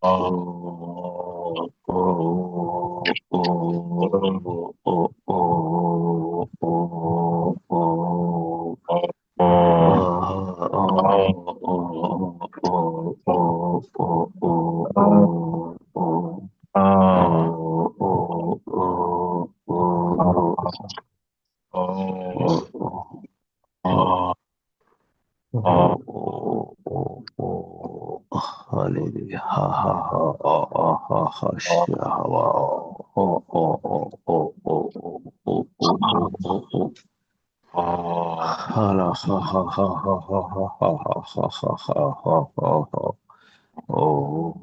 O O O O O O O Ah, oh, oh, oh, oh, oh, oh, oh, oh, oh, oh, oh, oh, oh, oh, oh, oh, oh, oh, hallelujah. Ha ha ha ha ha ha ha ha oh, oh, oh, oh, oh, oh, oh, oh, oh, oh, oh. Ha la ha ha ha ha ha ha ha ha ha ha ha ha ha. Oh,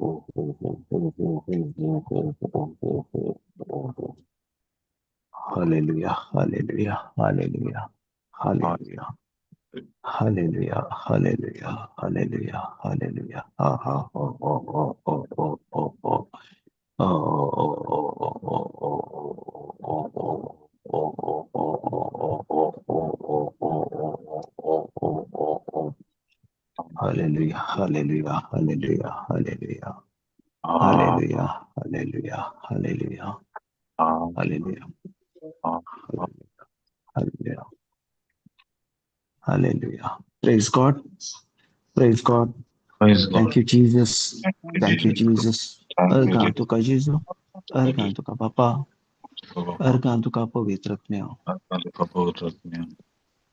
oh, oh, oh, oh, oh, oh, oh, oh, oh, oh, oh, oh. Hallelujah, hallelujah, hallelujah, hallelujah, hallelujah, hallelujah, hallelujah, hallelujah. Ha ha oh oh oh oh oh oh oh. Oh oh oh oh oh oh oh oh oh oh oh oh oh oh oh oh oh oh. Hallelujah, hallelujah, hallelujah, hallelujah. Hallelujah, hallelujah, hallelujah, hallelujah, hallelujah, hallelujah. Praise God, praise God. Praise God. Thank you, Jesus. Thank Thank you, you, Jesus. Jesus. Thank you, अर्घां Jesus. तुका जेजू, अर्घां तुका बापा, अर्घां तुका पवित्र आत्म्या.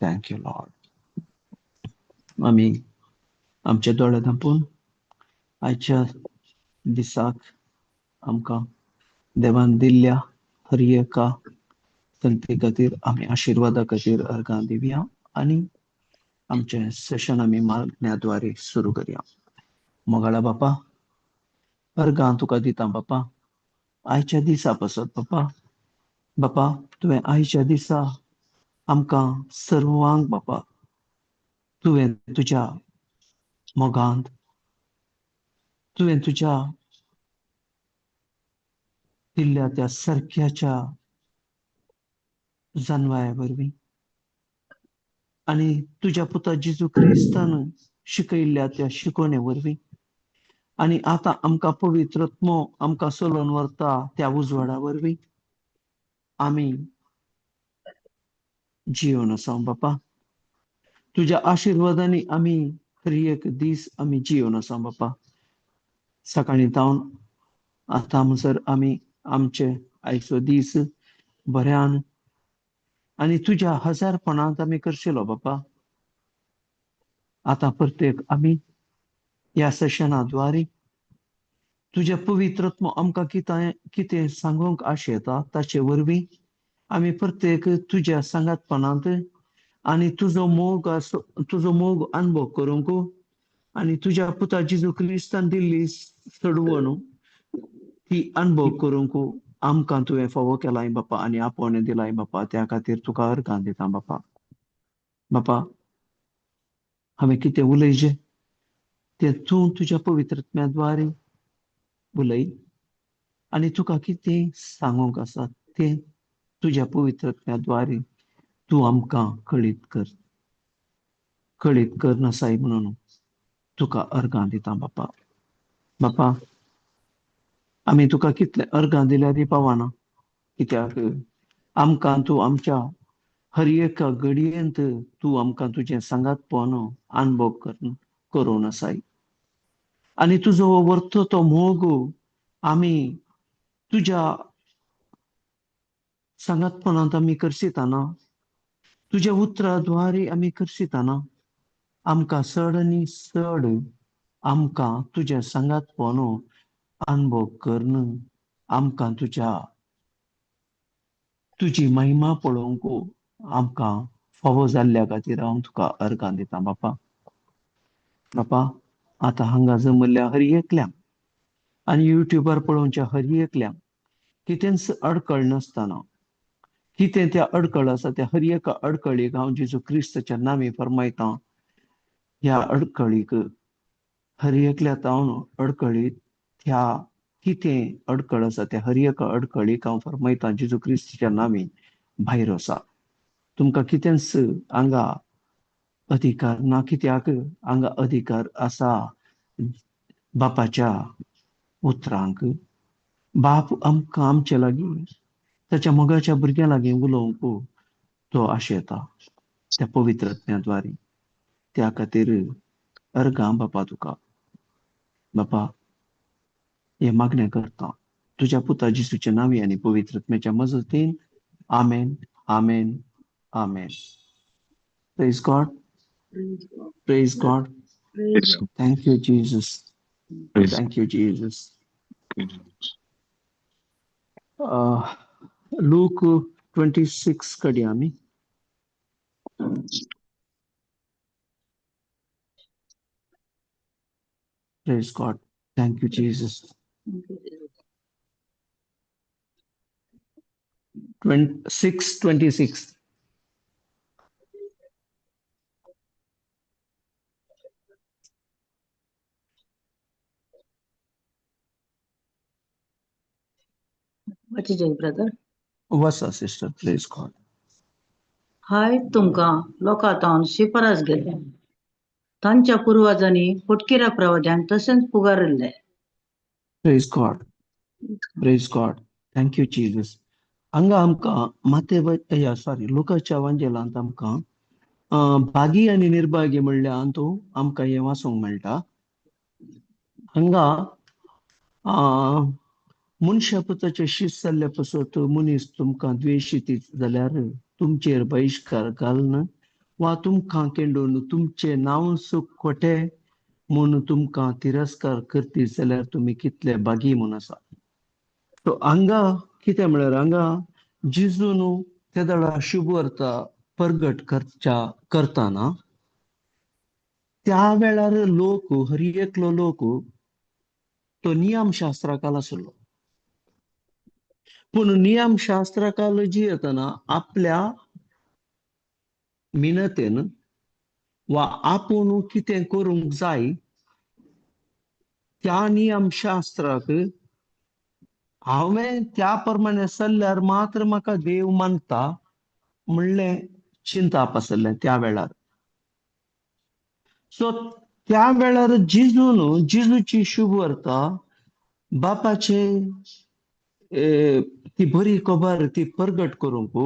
Thank you Lord. आमी आमचे दोळे धांपून आयच्या दिसाक आमकां देवान दिल्ल्या हर एका संगती खातीर आमी आशिर्वादा खातीर अर्घां दिवया आनी आमचें सेशन आमी मागण्या द्वारे सुरू करया. मोगाळा बापा, अर्घां तुका दिता बापा, आयच्या दिसा पासत बापा. बापा, तुवें आयच्या दिसा आमकां सर्वांक बापा तुवें तुज्या मोगांत, तुवें तुज्या दिल्ल्या त्या सारक्याच्या जानवाया वरवीं आनी तुज्या पुता जेजू क्रिस्तान शिकयल्ल्या त्या शिकवणे वरवीं आनी आतां आमकां पवित्र आत्मो आमकां चलोवन व्हरता त्या उजवाडा वरवीं आमी जिवन आसा बापा. तुज्या आशिर्वादांनी आमी हर एक दीस आमी जिवन आसा बापा. सकाळीं तावन आतां म्हणसर आमी आमचे आयचो दीस बऱ्यान आनी तुज्या हजारपणांत आमी करचेलो बापा. आतां प्रत्येक आमी ह्या सेशना द्वारे तुज्या पवित्र आत्मो आमकां कितें कितें सांगूंक आशेता ताचे वरवीं आमी प्रत्येक तुज्या सांगातपणांत आनी तुजो मोग तुजो मोग अनुभव करूंक आनी तुज्या पुता जेजू क्रिस्तान दिल्ली सडवण ती अनुभव करूंक आमकां तुवें फावो केलाय बापा आनी आपोवणें दिलाय बापा. त्या खातीर तुका अर्गां दिता बापा. बापा, हांवें कितें उलयचें तें तूं तुज्या पवित्र आत्म्या द्वारे उलय आनी तुका कितें सांगूंक आसा तें तुज्या पवित्र आत्म्या द्वारे तूं आमकां कळीत कर, कळीत कर नासाय म्हणून तुका अर्गां दिता बापा. बापा, आमी तुका कितले अर्गां दिल्यारय पावना, कित्याक आमकां तूं आमच्या हर एका घडयेंत तूं आमकां तुजें सांगातपण अनुभव करून आसाय आनी तुजो वर्तो तो मोग आमी तुज्या सांगातपणांत आमी करसिताना, तुज्या उतरा द्वारे आमी करसिताना आमकां चड आनी चड आमकां तुज्या सांगातपण अनुभव करून आमकां तुज्या तुजी महिमा पळोवंक आमकां फावो जाल्ल्या खातीर हांव तुका अर्गां दिता बापा. बापा, आतां हांगा जमल्ल्या हर एकल्याक आनी युट्यूबार पळोवच्या हर एकल्याक कितेंच अडकळ नासतना, कितें त्या अडकळ आसा त्या हर एका अडकळीक हांव जेजू क्रिस्ताच्या नामी फरमायतां, ह्या अडकळीक हर एकल्या तावन अडकळीत ह्या कितें अडकळ आसा त्या हर एका अडकळीक हांव फरमायतां जेजू क्रिस्ताच्या नामी भायर आसा. तुमकां कितेंच हांगा अधिकार ना, कित्याक हांगा अधिकार आसा बापाच्या. उतरांक बाप आमकां आमचे लागीं ताच्या मोगाच्या भुरग्यां लागीं उलोवंक तो आशेता त्या पवित्र आत्म्या द्वारे. त्या खातीर अर्गां बापा तुका, बापा हे मागणें करता तुज्या पुता जिसूच्या नांवी आनी पवित्र आत्म्याच्या मजतीन. आमेन, आमेन, आमेन. Praise God, praise God. Thank you Jesus, thank you Jesus. Luke 26 कडेन आमी. Praise God. Thank you, Jesus. 6:26. What is it, brother? What's up, sister? Praise God. हाय तुमकां लोकां शिफारस घेतल्या तांच्या पुर्वजांनी फटकिऱ्या प्रवाद्यांक तशेंच पुगारिल्ले. Praise God. Praise God. Thank you, Jesus. हांगा आमकां माते या सॉरी लुकाच्या वांजेलांत आमकां भागी आनी निर्भागी म्हणल्या अंतू आमकां हें वाचूंक मेळटा. हांगा मनशा पुताचे शीत जाल्ल्या पासत मनीस तुमकां द्वेशीत जाल्यार तुमचेर बहिश्कार घालून वा तुमकां केंडून तुमचें नांव खोटें म्हूण तुमकां तिरस्कार करतीत जाल्यार तुमी कितले भागी म्हूण आसा. सो हांगा कितें म्हळ्यार हांगा जिजून त्या वेळार शुभ वार्ता परगट करतना त्या वेळार लोक हर एकलो लोक तो नियमशास्त्रा आसलो. पूण नियमशास्त्रा जियेतना आपल्या मिनतेन वा आपूण कितें करूंक जाय त्या नियमशास्त्राक हांवें त्या प्रमाणे चल्ल्यार मात्र म्हाका देव मानता म्हणलें चिंताप आसलें त्या वेळार. सो त्या वेळार जिजून जिजूची शुभ वार्ता बापाचे ती बरी खबर ती परगट करूंक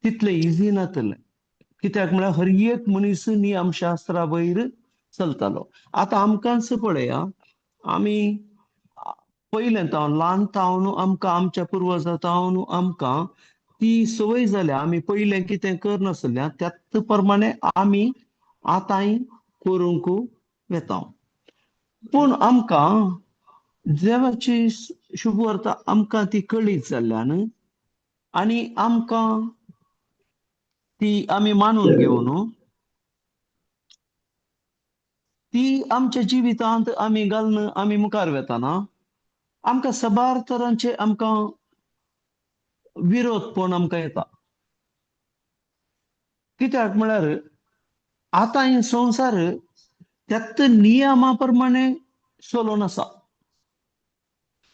तितलें इजी नातलें. कित्याक म्हळ्यार हर एक मनीस नियमशास्त्रा वयर चलतालो. आतां आमकांच पळया, आमी पयलें तावन ल्हान तावन आमकां आमच्या पुर्वजां तावन आमकां ती संवय जाल्या. आमी पयलें कितें करनासल्या त्याच प्रमाणे आमी आतांय करूंक वेता. पूण आमकां देवाची शुभ वार्ता आमकां ती कळीत जाल्ल्यान आनी आमकां ती आमी मानून घेवन ती आमच्या जिवितांत आमी घालून आमी मुखार वेताना आमकां साबार तरांचे आमकां विरोधपण आमकां येता. कित्याक म्हळ्यार आतां हे संवसार त्याच नियमा प्रमाणे चलोवन आसा.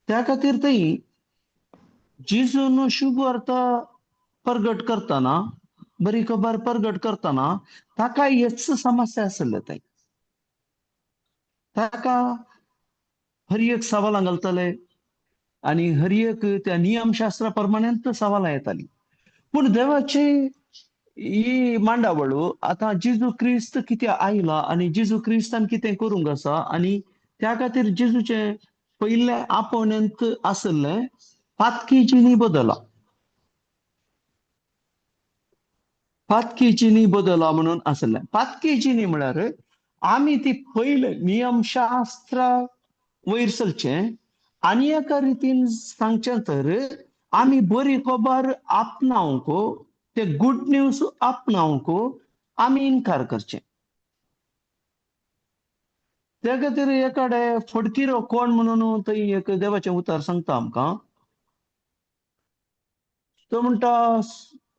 त्या खातीर थंय जिजून शुभ वार्ता परगट करतना बरी खबर परगट करतना ताका हेच समस्या आसले. थंय ताका हर एक सवालां घालताले आनी हर एक त्या नियमशास्त्रा प्रमाणेच सवालां येताली. पूण देवाची ही मांडावळ आतां जेजू क्रिस्त कितें आयला आनी जेजू क्रिस्तान कितें करूंक आसा आनी त्या खातीर जेजूचें पयलें आपोवण्यांत आसलें पातकी जिणी बदला, पातकी जिणी बदला म्हणून आसलें. पातकी जिणी म्हळ्यार आमी ती पयलें नियमशास्त्रा वयर चलचें आनी एका रितीन सांगचें तर आमी बरी खबर आपणावंक ते गुड न्यूज आपणावंक आमी इनकार करचें. त्या खातीर एकाडे फडकिरो कोण म्हणून थंय एक देवाचें उतर सांगता आमकां. तो म्हणटा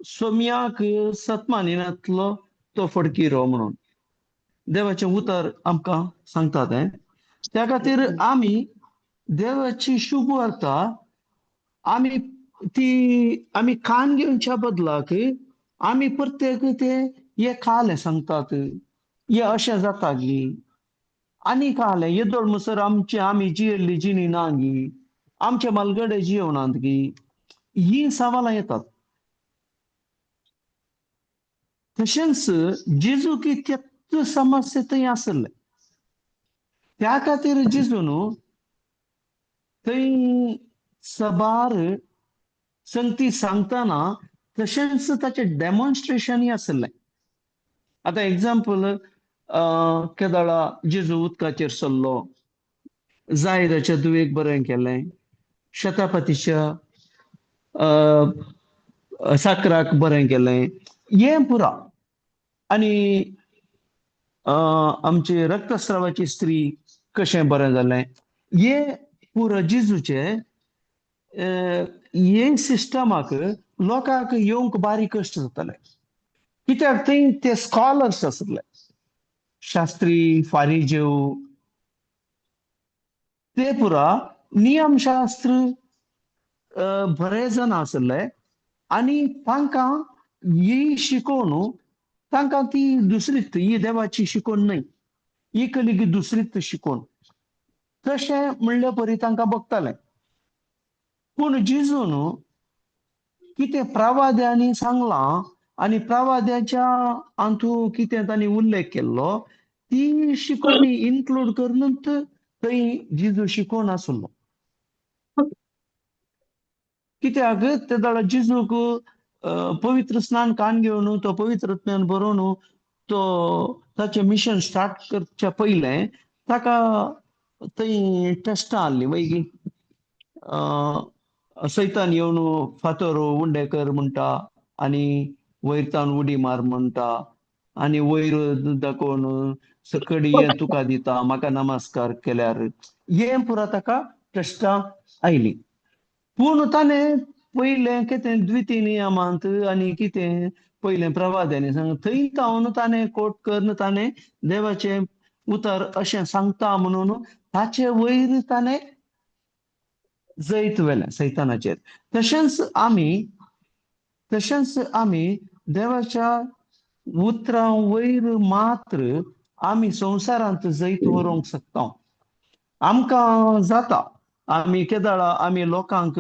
सोम्याक सतमानिनातलो तो फडकिरो म्हणून देवाचें उतर आमकां सांगता तें. त्या खातीर आमी देवाची शुभ वार्ता आमी ती आमी कान घेवच्या बदलाक आमी प्रत्येक ते हे खालें सांगतात, हे अशें जाता गी, आनी कालें येदोळ म्हणसर आमची आमी जियेल्ली जिणी ना गी, आमचे मालगडे जियोनात गी, ही सवालां येतात. तशेंच जेजू की त्याच समस्या थंय आसले, त्या खातीर जेजून थंय सबार संगती सांगतना तशेंच ताचें डेमॉन्स्ट्रेशनय आसलें. आतां एग्जाम्पल, केदळा जेजू उदकाचेर सरलो, जायराच्या दुवेक बरें केलें, शतापतीच्या साकराक बरें केलें, हें पुरा. आनी आमची रक्तस्रावाची स्त्री कशें बरें जालें, हें पुरा जेजूचें हे सिस्टमाक लोकांक येवंक बारीक कश्ट जाताले. कित्याक थंय ते स्कॉलर्स आसले, शास्त्री फारिजेव, ते पुरा नियमशास्त्र बरे जाण आसले आनी तांकां ही शिकोवन तांकां ती दुसरीच ही देवाची शिकोवन न्हय, ही कली दुसरीच शिकोवन तशें म्हणले परी तांकां बगतालें. पूण जेजून कितें प्रवाद्यांनी सांगलां आनी प्रवाद्याच्या हातूंत कितें तांणी उल्लेख केल्लो ती शिकवणी इन्क्लूड करून थंय जेजू शिकोवन आसलो. कित्याक ते जाल्यार जेजूक पवित्र स्नान कान घेवन तो पवित्र ज्ञान बरोवन तो ताचें मिशन स्टार्ट करच्या पयलें ताका थंय टेस्टां आहलीं मागीर सैतान येवन फातर उंडे कर म्हणटा आनी वयर तावन उडी मार म्हणटा आनी वयर दाखोवन सकडी हें तुका दिता म्हाका नमस्कार केल्यार, हें पुरा ताका टेस्टां आयलीं. पूण ताणें पयलें कितें द्वितीय नियमांत आनी कितें पयलें प्रवाद्यांनी सांग थंय तावन ताणें कोट करून ताणें देवाचें उतर अशें सांगता म्हणून ताचे वयर ताणें जैत व्हेलें सैतानाचेर. तशेंच आमी देवाच्या उतरां वयर मात्र आमी संवसारांत जैत व्हरूंक शकता. आमकां जाता, आमी केदळा आमी लोकांक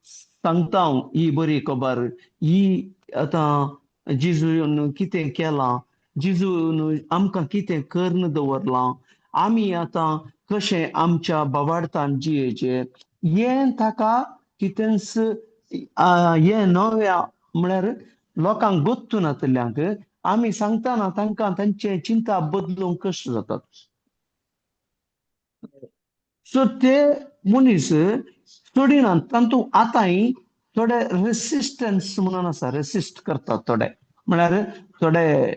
सांगता ही बरी खबर, ही आतां जेजून कितें केलां, जेजून आमकां कितें करून दवरलां, आमी आतां कशें आमच्या बाबार्थान जियेचें, हें ताका कितेंच हें नव्या म्हळ्यार लोकांक गोत्तू नातल्यांक आमी सांगतना तांकां तांचे चिंता बदलूंक कश्ट जातात. सो ते मनीस सोडिनात, तातूंत आतांय थोडे रेसिस्टन्स म्हणून आसा, रेसिस्ट करतात थोडे, म्हळ्यार थोडे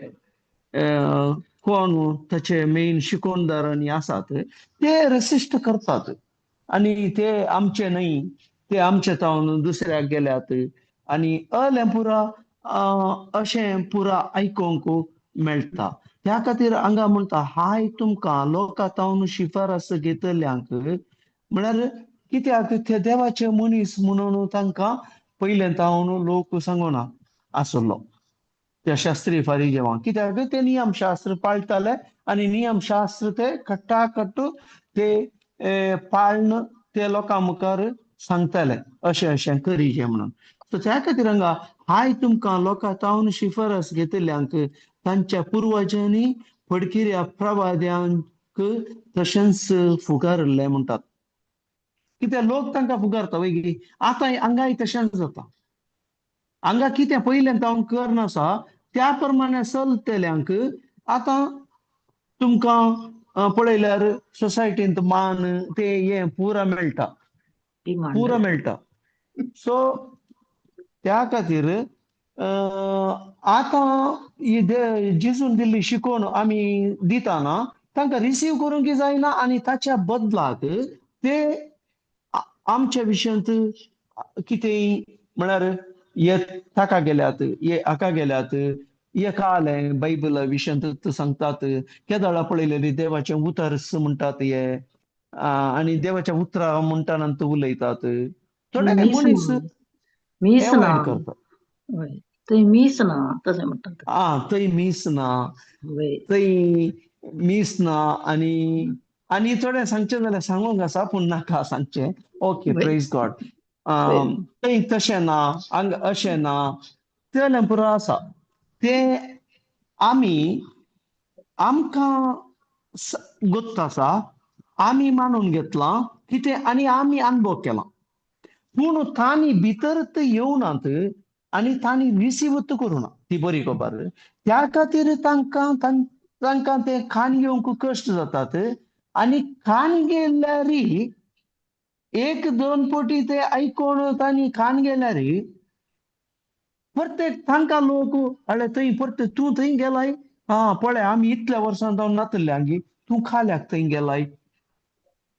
कोण ताचे मेन शिकोवणदार आनी आसात ते रेसिस्ट करतात आनी ते आमचे न्हय, ते आमचे तावन दुसऱ्याक गेल्यात आनी अलें पुरा अशें पुरा आयकूंक मेळटा. त्या खातीर हांगा म्हणटा हाय तुमकां लोकां तावन शिफारस घेतल्यांक, म्हळ्यार कित्याक ते देवाचे मनीस म्हणून तांकां पयलें तावन लोक सांगना आसलो त्या शास्त्री फारिजेवांक, कित्याक ते नियमशास्त्र पाळटाले आनी नियमशास्त्र ते कट्टाकट्ट ते पाळन ते लोकां मुखार सांगताले अशें अशें करीचें म्हणून. सो त्या खातीर हांगा हाय तुमकां लोकां तावन शिफारस घेतल्यांक तांच्या पुर्वजांनी फडकिऱ्या प्रवाद्यांक तशेंच फुगारिल्लें म्हणटात. कित्याक लोक तांकां फुगारता वय, आतां हांगाय तशेंच जाता. हांगा कितें पयलें तावन करून आसा त्या प्रमाणे चलतल्यांक आतां तुमकां पळयल्यार सोसायटींत मान ते हें पुरा मेळटा, पुरा मेळटा. सो त्या खातीर आतां ही जेजून दिल्ली शिकवण आमी दिताना तांकां रिसीव करूंक जायना आनी ताच्या बदलाक ते आमच्या विशयांत कितेंय म्हळ्यार हे ताका गेल्यात, हे हाका गेल्यात, हे कालें बायबला विशयांत सांगतात, केदळा पळयलेली देवाचें उतर म्हणटात हे आनी देवाच्या उतरां म्हणटा नंतर उलयतात. थोडे मनीस एवॉयड करतात. थंय मीस ना तशें म्हणटात. आं, थंय मीस ना, थंय मीस ना आनी आनी थोडें सांगचें जाल्यार सांगूंक आसा पूण नाका सांगचें. ओके, प्रेज गॉड. थंय तशें ना, हांगा अशें ना, तें पुरो आसा. तें आमी आमकां गोत्त आसा, आमी मानून घेतलां कितें आनी आमी अनुभव केला. पूण तांणी भितर येवनात आनी तांणी रिसीव करूना ती बरी खबर. त्या खातीर तांकां तांकां ते खाण घेवंक कश्ट जातात आनी खाण गेल्यार एक दोन पटी ते आयकोन तांणी खाण गेल्यार परते तांकां लोक अळे थंय परते तूं थंय गेलाय, आं पळय आमी इतल्या वर्सां जावन नातले हांगी, तूं खाल्याक थंय गेलाय,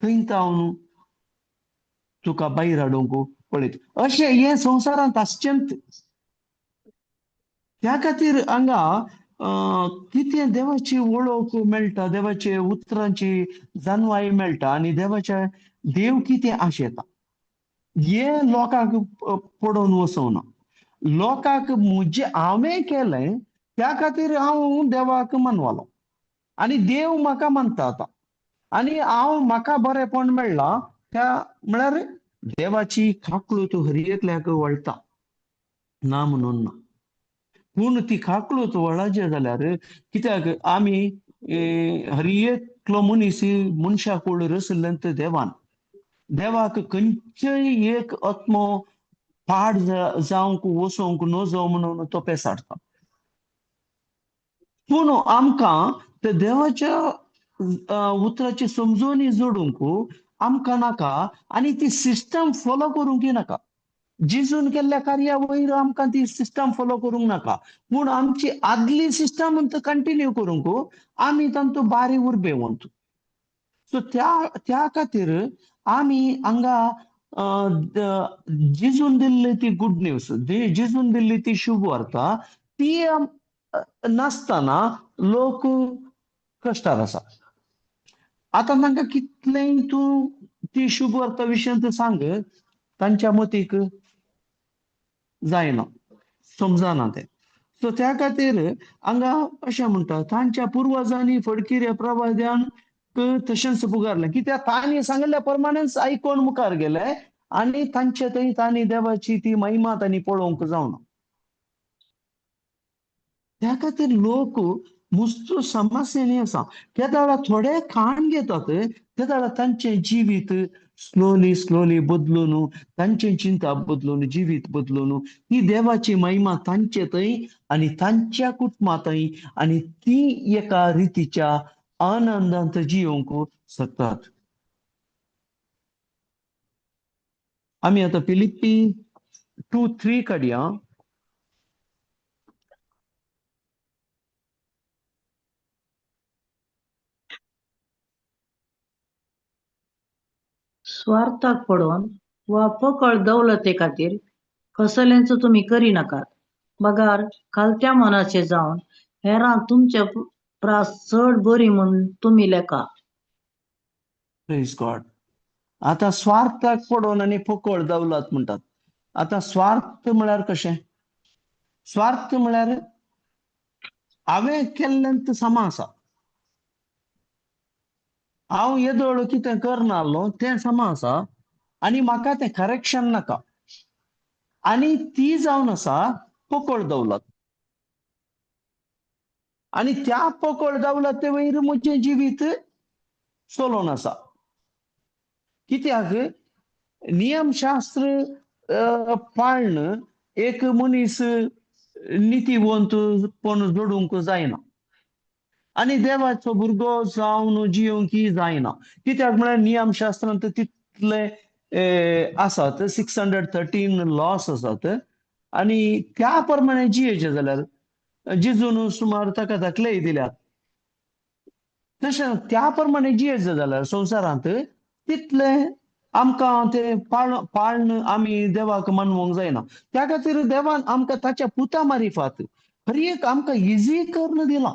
थंय जावन तुका भायर हाडूंक पळयत. अशें हें संवसारांत आसचेंच. त्या खातीर हांगा कितें देवाची वळख मेळटा, देवाचे उतरांची जाणवाय मेळटा आनी देवाच्या देव कितें आशेता हें लोकांक पडोवन वचोना. लोकांक म्हजें हांवें केलें त्या खातीर हांव देवाक मानवालो आनी देव म्हाका मानता आतां आनी हांव म्हाका बरेंपण मेळ्ळां. त्या म्हळ्यार देवाची काकळूत हर एकल्याक वळटा, ना म्हणून ना, पूण ती काकळूत वळाचे जाल्यार कित्याक आमी हर एकलो मनीस मनशा कूळ रशिल्लें ते देवान, देवाक खंयचेय एक आत्मो पाड जावंक वचोंक नजो म्हणून तो पेसाडटा. पूण आमकां ते देवाच्या उतराची समजोवणी जोडूंक आमकां नाका आनी ती सिस्टम फॉलो करूंक नाका. जिजून केल्ल्या कार्या वयर आमकां ती सिस्टम फॉलो करूंक नाका, पूण आमची आदली सिस्टम कंटिन्यू करूंक आमी तांतू बारी उर्बेवंत. सो त्या त्या खातीर आमी हांगा जिजून दिल्ली ती गुड न्यूज, जिजून दिल्ली ती शुभ वार्ता ती नासतना लोक कश्टार आसा. आतां तांकां कितलेंय तूं ती शुभ वार्ता विशयांत सांग, तांच्या मतीक जायना, समजना तें. सो त्या खातीर हांगा अशें म्हणटा, तांच्या पुर्वजांनी फडकिऱ्या प्रवाद्यान तशेंच पुकारलें. कित्याक तांणी सांगिल्ल्या प्रमाणेच आयकोन मुखार गेले आनी तांचे थंय तांणी देवाची ती महिमा तांणी पळोवंक जावना. त्या खातीर लोक मुस्तू समस्यांनी आसा. तेदाळा थोडे खाण घेतात, तेदाळा तांचें जिवीत स्लोली स्लोली बदलून, तांचें चिंता बदलून, जिवीत बदलून ती देवाची महिमा तांचे थंय आनी तांच्या कुटुंबा थंय आनी ती एका रितीच्या आनंदांत जियोवंक शकतात. आमी आतां फिलिप्पी 2:3 काडया. स्वार्थाक पडोवन वा पकळ दौलते खातीर कसलेंच तुमी करिनाकात, बगार खालत्या मनाचे जावन हेरां तुमचे प्रास चड बरी म्हूण तुमी लेखा. Praise God. आतां स्वार्थाक पडोवन आनी पकळ दौलत म्हणटात. आतां स्वार्थ म्हळ्यार कशें? स्वार्थ म्हळ्यार हांवें केल्लें समा आसा, हांव येदोळ कितें करनासलो तें समा आसा आनी म्हाका तें करेक्शन नाका, आनी ती जावन आसा पोकळ दौलत. आनी त्या पोकळ दौलते वयर म्हजें जिवीत चलोवन आसा. कित्याक नियमशास्त्र पाळण एक मनीस नितीवंत पण जोडूंक जायना आनी देवाचो भुरगो जावन जियोंक जायना. कित्याक म्हळ्यार नियमशास्त्रांत तितले आसात, 613 लॉस आसात आनी त्या प्रमाणे जियेचें जाल्यार जिजून सुमार ताका दाखलेय दिल्यात. तशें त्या प्रमाणे जियेचें जाल्यार संवसारांत तितले आमकां ते पाळण आमी देवाक मानवंक जायना. त्या खातीर देवान आमकां ताच्या पुता मारिफात हर एक आमकां इजी करून दिलां.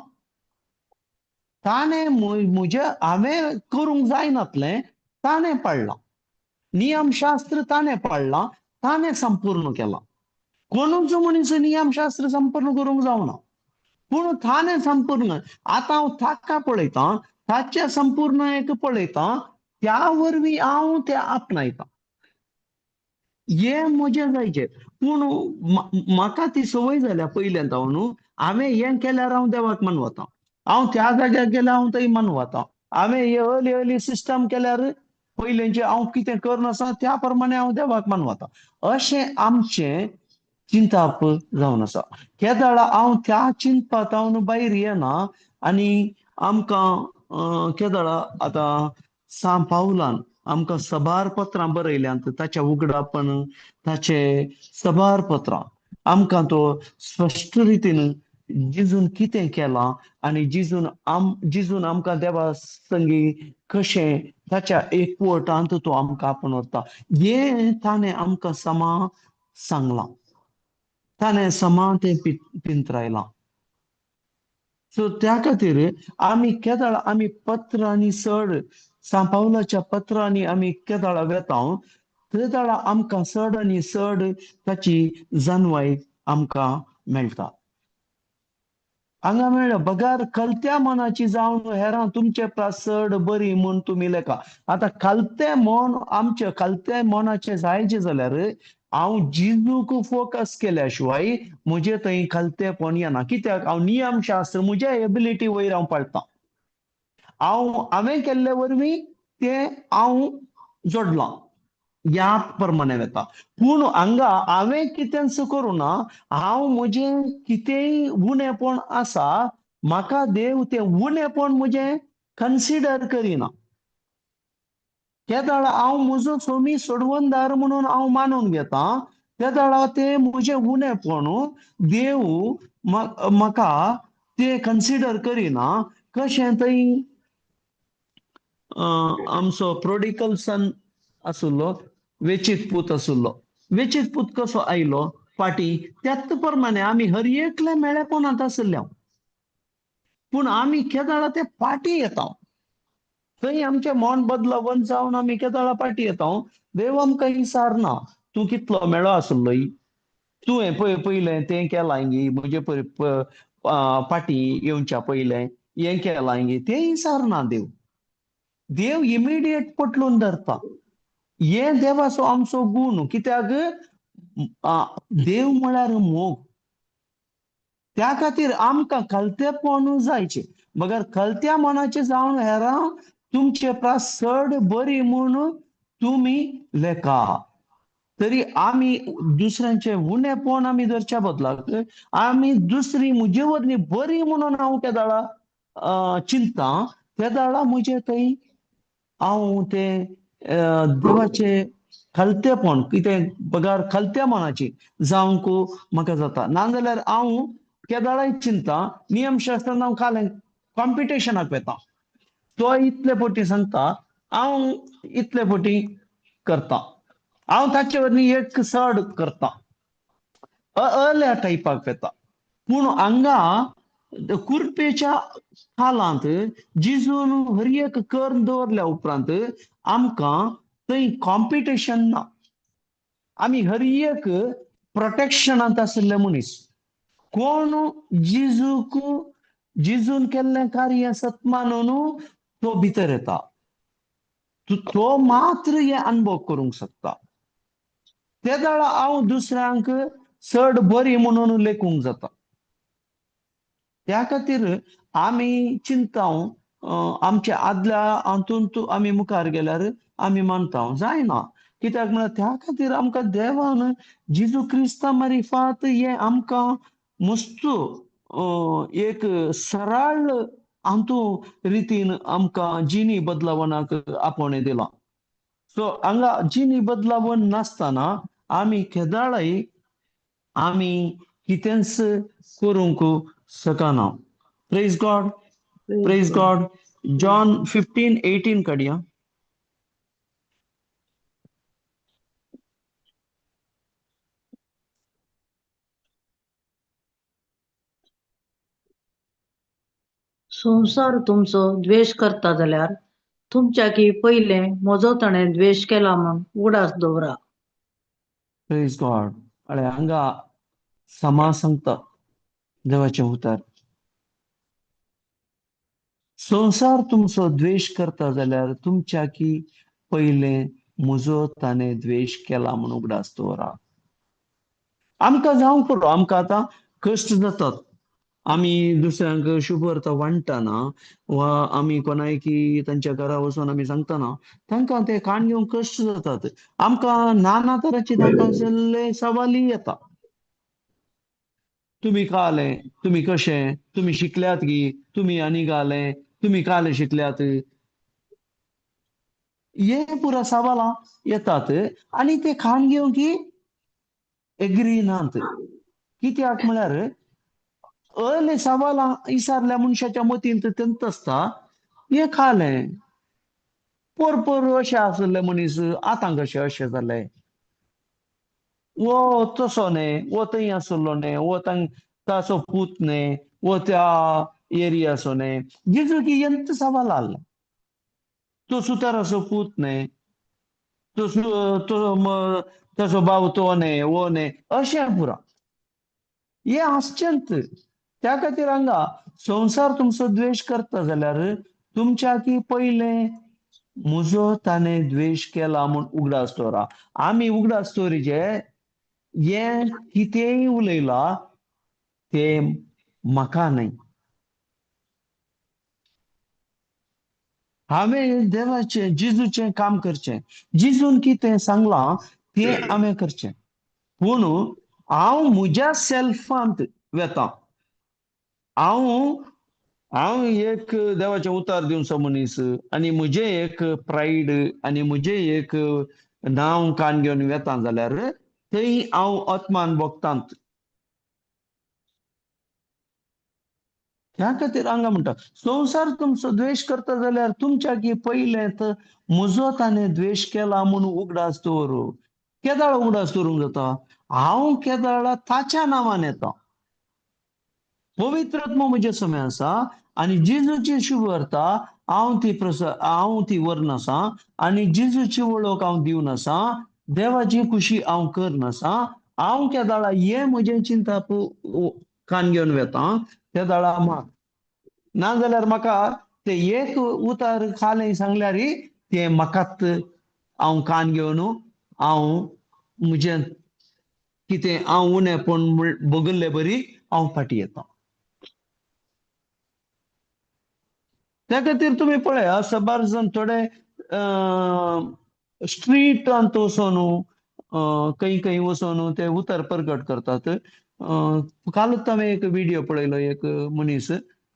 ताणें म्हजें हांवें करूंक जायनातलें ताणें पाळ्ळां, नियमशास्त्र ताणें पाळ्ळां, ताणें संपूर्ण केलां. कोणूच मनीस नियमशास्त्र संपूर्ण करूंक जावना, पूण ताणें संपूर्ण. आतां हांव ताका पळयतां, ताच्या संपूर्ण एक पळयता, त्या वरवीं हांव तें आपणायता. हें म्हजें जायचें. पूण म्हाका ती संवय जाल्या पयल्यान न्हू, हांवें हें केल्यार हांव देवाक मानवता, हांव त्या जाग्यार गेल्यार हांव थंय मानवता, हांवें हे अर्ली अर्ली सिस्टम केल्यार पयलेंचें हांव कितें करून आसा त्या प्रमाणे हांव देवाक मानवता, अशें आमचें चिंताप जावन आसा. केदळा हांव त्या चिंतपात हांव भायर येना आनी आमकां केदळा आतां सांत पावलान आमकां सबार पत्रां बरयल्यांत, ताच्या उगडापण ताचे सबार पत्रां आमकां तो स्पश्ट रितीन जिजून कितें केलां आनी जिजून आमकां देवा संगी कशें ताच्या एकवटांत तो आमकां आपोवन व्हरता, हें ताणें आमकां समा सांगलां, ताणें समा तें पिंतरायलां. सो त्या खातीर आमी केदळ आमी पत्रांनी चड सांत पावलाच्या पत्रांनी आमी केदळा वेता तेदळा आमकां चड आनी चड ताची जाणवाय आमकां मेळटा. हांगा मेळ्ळें बगार कलत्या मनाची जावन हेरां तुमचे प्रास चड बरी म्हूण तुमी लेखा. आतां कलतें मन आमचें कलतें मनाचें जायचें जाल्यार हांव जिजूक फोकस केल्या शिवाय म्हजें थंय कलतेंपण येना. कित्याक हांव नियमशास्त्र म्हज्या एबिलिटी वयर हांव पाळटां, हांव हांवें केल्ले वरवीं तें हांव जोडलां ह्या प्रमाणे वता. पूण हांगा हांवें कितेंच करूं ना, हांव म्हजें कितेंय उणेपण आसा म्हाका देव तें उणेपण म्हजें कन्सिडर करिना. तेदळा हांव म्हजो सोमी सोडवणदार म्हणून हांव मानून घेता, तेदळा तें म्हजें उणेपण देव म्हाका तें कन्सिडर करिना. कशें थंय आमचो प्रोडिकल सन आसलो, वेचीत पूत आसलो, वेचीत पूत कसो आयलो फाटी त्याच प्रमाणे आमी हर एकले मेळेपणांत आसले, पूण आमी केदळा ते फाटी येता, थंय आमचें मन बदलावन जावन आमी केदळा फाटी येता. देव आमकां विचारना तूं कितलो मेळो आसलो, तुवें पळय पयलें तें केलां गी, म्हजे फाटी येवच्या पयलें हें केलां गी, तें विचारना देव. देव इमिडिएट पटलून धरता. हें देवाचो आमचो गूण. कित्याक देव म्हळ्यार मोग, त्या खातीर आमकां कलतेपण जायचें. बगर कलत्या मनाचें जावन हेरां तुमचे प्रास चड बरी म्हूण तुमी लेखा. तरी आमी दुसऱ्यांचें उणेपण आमी धरच्या बदलाक आमी दुसरी म्हजे वरवीं बरी म्हणून हांव केदळा चिंता, तेदळा म्हजें थंय हांव तें देवाचें खलतेपण कितें बगार खलत्या मनाची जावंक म्हाका जाता. नाजाल्यार हांव केदळाय चिंता नियमशास्त्रान हांव काल कॉम्पिटिशनाक वता, तो इतले पटी सांगता हांव इतले पटी करता, हांव ताचे वरवीं एक चड करता, अर्ल्या टायपाक वता. पूण हांगा कुर्पेच्या कालांत जिजून हर एक कर्ण दवरल्या उपरांत आमकां थंय कॉम्पिटिशन ना, आमी हर एक प्रोटेक्शनांत आशिल्ले मनीस. कोण जिजूक जिजून केल्लें कार्य सत मानून तो भितर येता, तो मात्र हे अनुभव करूंक शकता. तेदळा हांव दुसऱ्यांक चड बरी म्हणून लेखूंक जाता. त्या खातीर आमी चिंता आमच्या आदल्या हातूंत आमी मुखार गेल्यार आमी मानता जायना. कित्याक म्हळ्यार त्या खातीर आमकां देवान जेजू क्रिस्ता मारिफात हें आमकां मस्त एक सरळ हातूं रितीन आमकां जिणी बदलावणाक आपोवणें दिलां. सो हांगा जिणी बदलावण नासतना आमी केदाळय आमी कितेंच करूंक शकना. Praise God, praise God. John 15:18 काडया. संवसार तुमचो द्वेश करता जाल्यार तुमच्याकी पयलें म्हजो ताणें द्वेश केला म्हूण उगडास दवरा. प्रेज गॉड. अरे हांगा समा सांगता देवाचें उतर, संवसार तुमचो द्वेश करता जाल्यार तुमच्या की पयलें म्हजो ताणें द्वेश केला म्हूण उगडास दवरा. आमकां जावंक पुरो, आमकां आतां कश्ट जातात, आमी दुसऱ्यांक शुभवार्ता वांट्टना वा आमी कोणाय की तांच्या घरा वचून आमी सांगतना तांकां ते कान घेवंक कश्ट जातात. आमकां नाना तरांची तांकां सगळे सवाली येता, तुमी काले, तुमी कशें, तुमी शिकल्यात की, तुमी आनी घाले, तुमी काले शिकल्यात, हे पुरा सवालां येतात आनी ते खाण घेवंक की एग्री नात. कित्याक म्हळ्यार अले सवालां विचारल्या मनशाच्या मतींत तेंच आसता, हे खालें पोर पोर अशें आसले मनीस आतां कशें अशें जालें, वो तसो न्ही, वो थंय आसलो न्ही, वो ताचो पूत न्ही, वो त्या एरियाचो न्ही. जेजू की एंत सवाल आहलें, तो सुताराचो पूत न्ही, तो ताचो भाव तो न्ही, वो न्ही, अशें पुरा हें आसचेंच. त्या खातीर हांगा संवसार तुमचो द्वेश करता जाल्यार तुमच्या की पयलें म्हजो ताणें द्वेश केला म्हूण उगडास दवरा. आमी उगडास दवरिचे हें कितेंय उलयलां तें म्हाका न्हय, हांवें देवाचें जेजूचें काम करचें, जेजून कितें सांगलां तें हांवें करचें. पूण हांव म्हज्या सेल्फांत वेता, हांव हांव एक देवाचें उतार दिवचो मनीस आनी म्हजें एक प्रायड आनी म्हजें एक नांव कान घेवन वेता जाल्यार थंय हांव आत्मान भोगतांत. ह्या खातीर हांगा म्हणटा संवसार तुमचो द्वेश करता जाल्यार तुमच्या की पयलें म्हजो ताणें द्वेश केला म्हूण उगडास दवरू. केदाळ उगडास दवरूंक जाता? हांव केदाळा ताच्या नांवान येता, पवित्र आत्मो म्हजे समय आसा आनी जेजूची शुभवार्ता हांव ती हांव ती व्हरून आसा आनी जेजूची वळख हांव दिवन आसा, देवाची खुशी हांव करन आसा. हांव केदाळा हें म्हजें चिंताप कान घेवन वेता तेदाळा म्हाक ना जाल्यार म्हाका ते एक उतार खालें सांगल्यार तें म्हाकाच हांव कान घेवन हांव म्हजें कितें हांव उणेपण बगल्ले बरी हांव फाटीं येता. त्या खातीर तुमी पळया साबार जाण थोडे स्ट्रीटांत वचोन खंय खंय वचोन ते उतर प्रगट करतात. कालूच हांवें एक व्हिडियो पळयलो, एक मनीस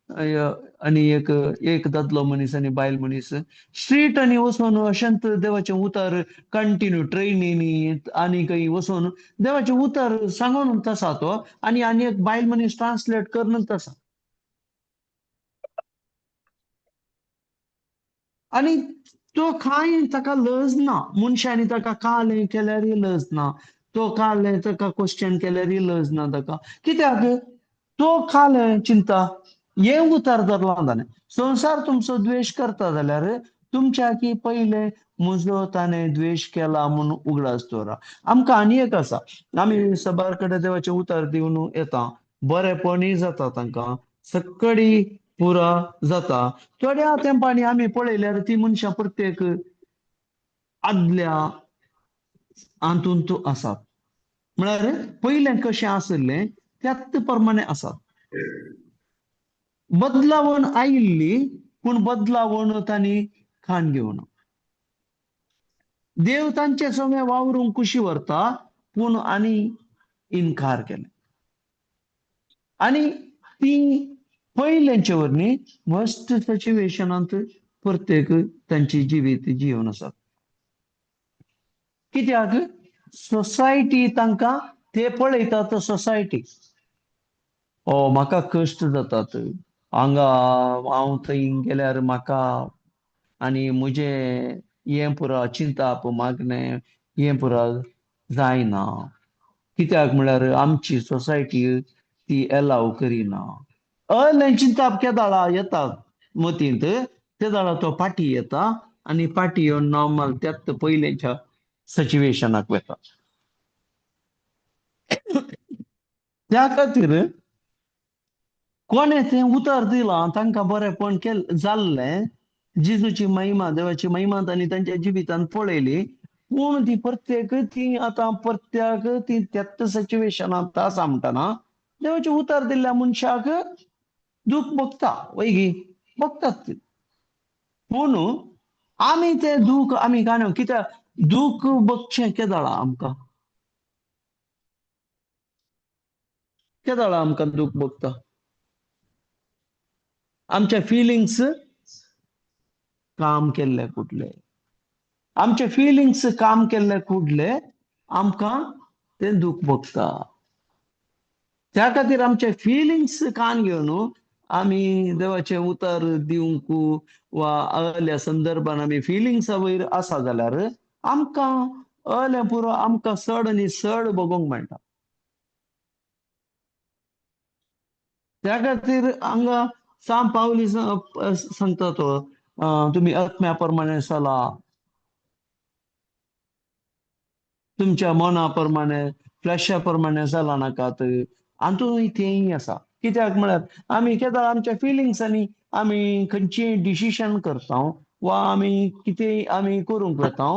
आनी एक एक दादलो मनीस आनी बायल मनीस स्ट्रीट आनी वचोन अशेंच देवाचें उतर कंटिन्यू ट्रेनीनी आनी खंय वचोन देवाचें उतर सांगून आसा तो आनी आनी एक बायल मनीस ट्रान्सलेट करून आसा. आनी तो कांय ताका लज ना, मनशांनी ताका कालें केल्यार लज ना, तो कालें ताका क्वेश्चन केल्यार लज ना ताका. कित्याक तो कालें चिंता हें उतर धरलां ताणें. संवसार तुमचो द्वेश करता जाल्यार तुमच्या की पयलें म्हजो ताणें द्वेश केला म्हूण उगडास दवरा. आमकां आनी एक आसा, आमी साबार कडेन देवाचें उतर दिवन येता, बरेपणूय जाता तांकां, सकडी पुरा जाता. थोड्या तेंपानी आमी पळयल्यार ती मनशां प्रत्येक आदल्या हातूंत आसात, म्हळ्यार पयलें कशें आशिल्लें त्याच प्रमाणे आसात. बदलावण आयिल्ली पूण बदलावण तांणी खाण घेवन देव तांचे सगळें वावरूंक कुशी व्हरता पूण आनी इनकार केले आनी ती पयल्यांचे वरवीं मस्त सिच्युएशनांत प्रत्येक तांची जिवीत जिवन आसात. कित्याक सोसायटी तांकां ते पळयतात, सोसायटी ओ म्हाका कश्ट जातात हांगा हांव थंय गेल्यार म्हाका आनी म्हजें हें पुरा चिंताप मागणें हें पुरा जायना, कित्याक म्हळ्यार आमची सोसायटी ती एलाव करिना. अलें चिंताप केदाळा येता मतींत तेदाळा तो पाटी येता आनी पाटी येवन नॉर्मल त्याच पयलेच्या सिच्युएशनाक वता. त्या खातीर कोणें तें उतर दिलां तांकां बरेंपण केल्लें जाल्लें, जेजूची महिमा देवाची महिमा तांणी तांच्या जिवितांत पळयली. पूण ती प्रत्येक ती आतां प्रत्येक ती त्याच सिच्युएशनांत आसा म्हणटना देवाचें उतर दिल्ल्या मनशाक दूख भोगता, वयगी भोगतात ती. पूण आमी तें दूख आमी काणयो कित्याक दूख भोगचें केदळा आमकां, केदळा आमकां दूख भोगता? आमचे फिलिंग्स काम केल्ले कुडले, आमचे फिलिंग्स काम केल्ले कुडले आमकां तें दूख भोगता. त्या खातीर आमचे फिलिंग्स कान घेवन आमी देवाचें उतर दिवंक वा असल्या संदर्भान आमी फिलिंग्सा वयर आसा जाल्यार आमकां असलें पुरो आमकां चड आनी चड भोगोवंक मेळटा. त्या खातीर हांगा सांत पावली सांगता तो, तुमी आत्म्या प्रमाणे चला, तुमच्या मना प्रमाणे फ्लॅशा प्रमाणे चला नाकात. हातूंत तेंय आसा. कित्याक म्हळ्यार आमी केदाळ आमच्या फिलिंग्सांनी आमी खंयचीय डिसिशन करता वा आमी कितेंय आमी करूंक वता,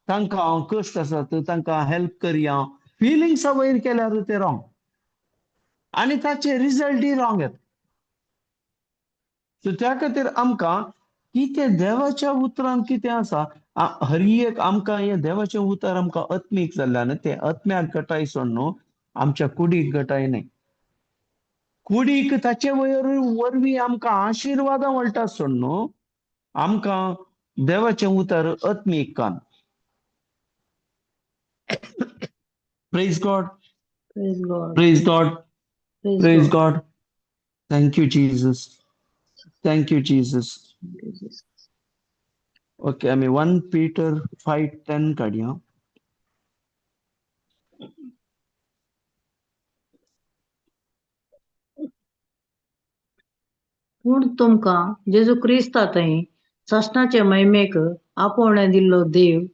तांकां कश्ट आसात तांकां हेल्प करया, फिलिंग्सा वयर केल्यार तें रॉंग आनी ताचे रिजल्टय रॉंग येता. सो त्या खातीर आमकां कितें देवाच्या उतरान कितें आसा, हर एक आमकां हें देवाचें उतर आमकां आत्मीक जाल्ल्यान तें आत्म्याक गटाय सोड न्हू, आमच्या कुडीक गटाय न्हय. कुडीक ताचे वयर वरवीं आमकां आशिर्वादां वळटा सोड न्हू, आमकां देवाचें उतर आत्मीक कान. Praise God, praise God, praise God, praise God. Thank you Jesus, thank you Jesus. Okay, आमी 1 Peter 5:10 काडया. पूण तुमकां जेजू क्रिस्ता थंय सासणाचे महिमेक आपोवणें दिल्लो देव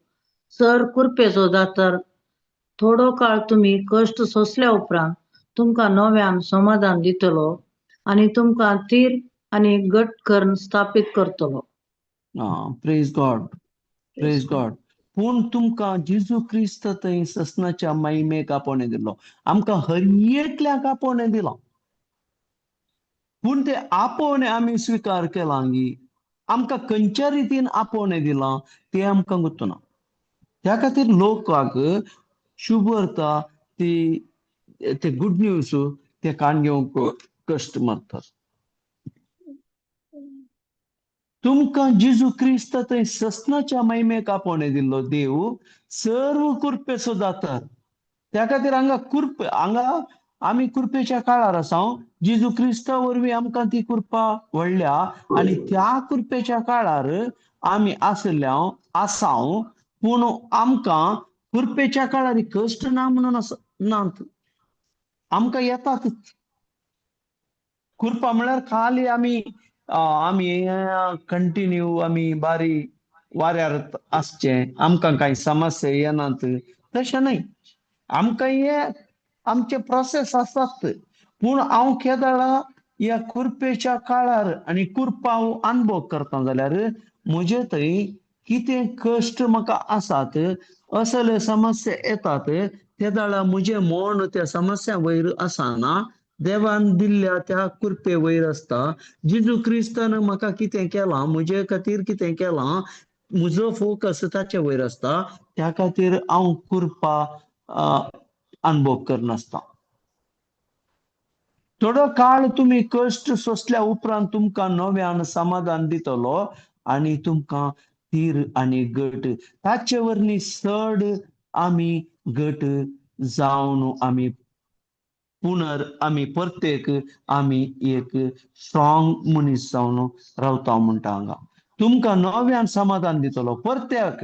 सर कृपेचो दातार थोडो काळ तुमी कश्ट सोंसल्या उपरांत तुमकां नव्यान समाधान दितलो आनी तुमकां थीर आनी घट करून स्थापीत करतलो. प्रेज गॉड, प्रेज गॉड. पूण तुमकां जेजू क्रिस्त थंय ससनाच्या महिमेक आपोवणें दिल्लो, आमकां हर एकल्याक आपोवणें दिलां. पूण ते आपोवणें आमी स्विकार केलां गी, आमकां खंयच्या रितीन आपोवणें दिलां तें आमकां गुत्तना. त्या खातीर लोकांक शुभवार्ता ती ते गुड न्यूज ते कान घेवंक कश्ट मारतात. तुमकां जेजू क्रिस्त थंय ससनाच्या महिमेक आपोवणें दिल्लो देव सर्व कृपेचो दातार. त्या खातीर हांगा कृप, हांगा आमी कृपेच्या काळार आसा. जेजू क्रिस्ता वरवीं आमकां ती कृपा व्हडल्या आनी त्या कृपेच्या काळार आमी आसल्या आसाव. पूण आमकां कृपेच्या काळार कश्ट ना म्हणून नात, आमकां येतात. कृपा म्हळ्यार खाली आमी आमी कंटिन्यू आमी बारी वाऱ्यार आसचें, आमकां कांय समस्या येनात तशें न्हय. आमकां हे आमचे प्रोसेस आसात. पूण हांव केदळा ह्या कृपेच्या काळार आनी कृपा हांव अनुभव करता जाल्यार म्हजे थंय कितें कश्ट म्हाका आसात, असले समस्या येतात, तेदळा म्हजें मन त्या समस्या वयर आसना, देवान दिल्ल्या त्या कृपे वयर आसता. जेजू क्रिस्तान म्हाका कितें केलां, म्हजे खातीर कितें केलां, म्हजो फोकस ताचे वयर आसता. त्या खातीर हांव कृपा अनुभव करनासता. थोडो काळ तुमी कश्ट सोंसल्या उपरांत तुमकां नव्यान समाधान दितलो आनी तुमकां थीर आनी घट, ताचे वरवीं चड आमी घट जावन आमी पुनर आमी प्रत्येक आमी एक स्ट्रॉंग मनीस जावन रावता म्हणटा. हांगा तुमकां नव्यान समाधान दितलो, प्रत्येक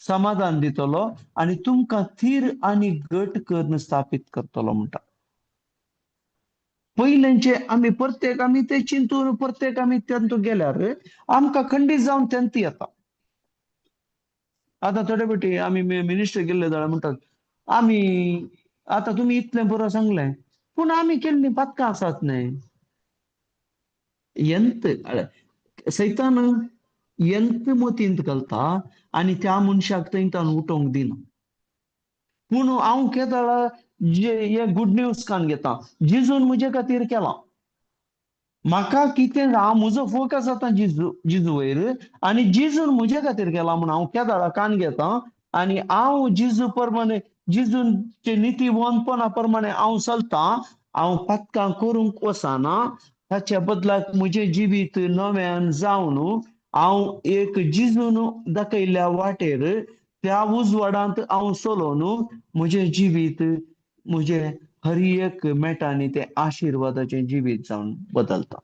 समाधान दितलो आनी तुमकां थीर आनी घट करून स्थापीत करतलो म्हणटा. पयलेंचे आमी प्रत्येक आमी ते चिंतून प्रत्येक आमी तेंतू गेल्यार आमकां खंडीत जावन तेंत येता. आतां थोडे फावटी आमी मिनिस्टर गेल्ले जाल्यार म्हणटात आमी आतां तुमी इतलें बरो सांगलें, पूण आमी केल्लीं पातकां आसात न्हय, यंत सैतान यंत मतींत घालता आनी त्या मनशाक थंय तान उठोवंक दिना. पूण हांव केदाळा हे गुड न्यूज कान घेता, जिजून म्हजे खातीर केलां, म्हाका कितें हांव म्हजो फोकस आतां जिजू वयर आनी जिजून म्हजे खातीर केलां म्हूण हांव केदाळा कान घेता आनी हांव जिजू प्रमाणे जिजूचे नितीवंतपणा प्रमाणे हांव चलतां, हांव पातकां करूंक वचना, ताच्या बदलाक म्हजें जिवीत नव्यान जावन हांव एक जिजून दाखयल्ल्या वाटेर त्या उजवाडांत हांव चलोवन म्हजें जिवीत म्हजें हर एक मेटांनी तें आशिर्वादाचें जिवीत जावन बदलता.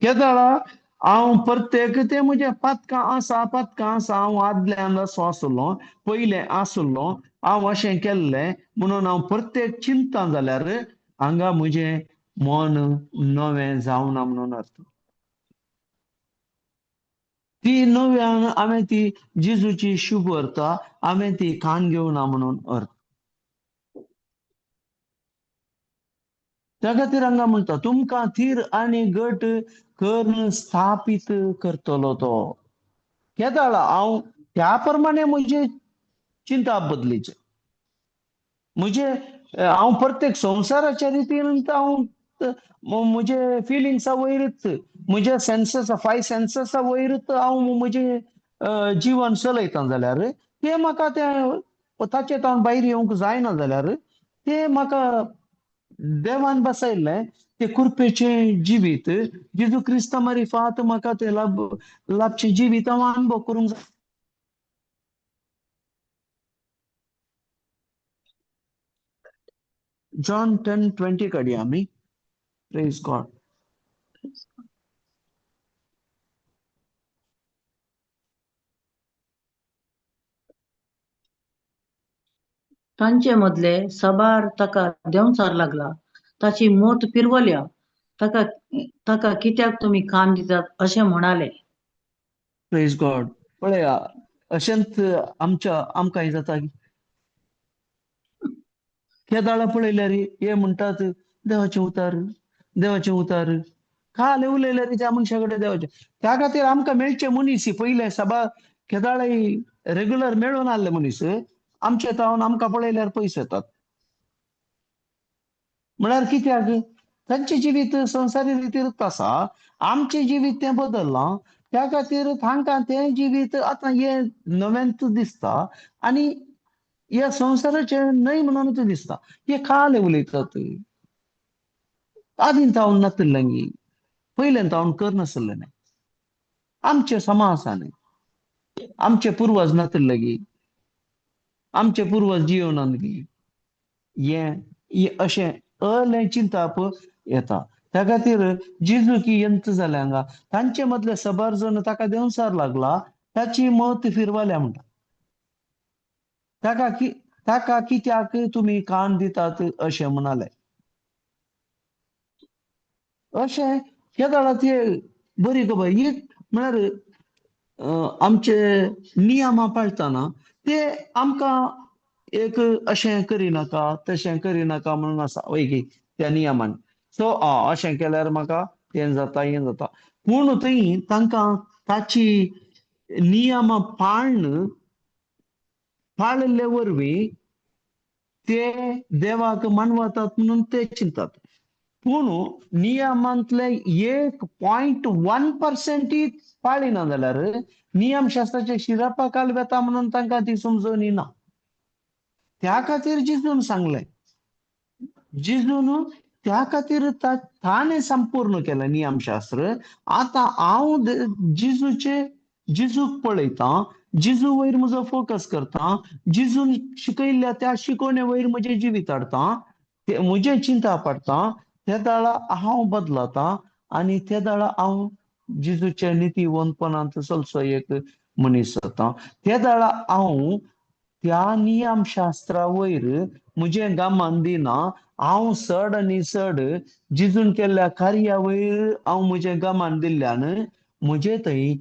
केदाळा हांव प्रत्येक तें म्हजें पातकां आसा पातकां आसा, हांव आदल्यान असो आसलो पयलें आसलो, हांव अशें केल्लें म्हणून हांव प्रत्येक चिंता जाल्यार हांगा म्हजें मन नवें जावना म्हणून अर्थ. ती नव्यान हांवें ती जेजूची शुभ अर्थ हांवें ती कान घेवना म्हणून अर्थ. त्या खातीर हांगा म्हणटा तुमकां थीर आनी घट करून स्थापीत करतलो तो. केदाळा हांव त्या प्रमाणे म्हजे चिंता बदलीचे, म्हजे हांव प्रत्येक संवसाराच्या रितीन हांव म्हजे फिलिंग्सा वयरच, म्हज्या सेन्ससा फायव सेन्ससा वयरच हांव म्हजें जिवन चलयता जाल्यार तें म्हाका तें ताचे तावन भायर येवंक जायना जाल्यार तें म्हाका देवान बसयल्लें ते कृपेचें जिवीत जेजू क्रिस्ता मारिफात म्हाका तें लाभचें जिवीत हांव अनुभव करूंक जाय. जॉन 10:20 काडया आमी. Praise God. तांचे मदले सबार ताका देंवचार लागला, ताची मोत पिरवल्या, ताका ताका कित्याक तुमी कान दितात अशें म्हणाले. Praise God. पळया अशेंच आमच्या आमकां जाता केदाळा पळयल्यार हे म्हणटात देवाचें उतार देवाचें उतार काल उलयल्यार त्या मनशा कडेन देवाचें. त्या खातीर आमकां मेळचे मनीस पयले सभा केदाळाय रेगुलर मेळून आहले मनीस आमचे तावन आमकां पळयल्यार पयस येतात. म्हळ्यार कित्याक तांचें जिवीत संवसारी रितीरूच आसा, आमचें जिवीत तें बदल्लां, त्या खातीर तांकां तें जिवीत आतां हें नव्यानच दिसता आनी ह्या संवसाराचें न्हय म्हणूनच दिसता. हे काल उलयतात आदीं तावन नातिल्लें, पयल्यान तावन करनासलें न्हय, आमचे समाज न्हय, आमचे पुर्वज नातिल्ले गी, आमचे पुर्वज जियोनात गी, हें अशें अलें चिंताप येता. त्या खातीर जेजू की यंत जालें हांगा तांचे मदले सबार जण ताका देंवचार लागला, ताची मत फिरवाल्या म्हणटा. ताका कित्याक तुमी कान दितात अशें म्हणाले. अशें केदाळा ते बरी खबर एक म्हळ्यार आमचे नियमां पाळटना ते आमकां एक अशें करिनाका तशें करिनाका म्हणून आसा वय की त्या नियमान. सो अशें केल्यार म्हाका तें जाता हें जाता, पूण थंय तांकां ताची नियमां पाळन पाळिल्ले वरवीं ते देवाक मानवतात म्हणून ते चिंतात. पूण नियमांतले 1.1% पाळिना जाल्यार नियमशास्त्राचे शिरापा काल वेता म्हणून तांकां ती समजवणी ना. त्या खातीर जेजून सांगलें, जेजून त्या खातीर ताणें संपूर्ण केलें नियमशास्त्र. आतां हांव जेजूक पळयतां, जेजू वयर म्हजो फोकस करता, जेजून शिकयल्ल्या त्या शिकवणे वयर म्हजें जिवीत हाडटा, ते म्हजें चिंता पडटा, त्या दाळा हांव बदलता आनी त्या दाळा हांव जेजूच्या नितीवंतपणांत चलचो एक मनीस जाता. त्या दाळा हांव त्या नियमशास्त्रा वयर म्हजें गमन दिना, हांव चड आनी चड जेजून केल्ल्या कार्या वयर हांव म्हजें गमन दिल्ल्यान म्हजे थंय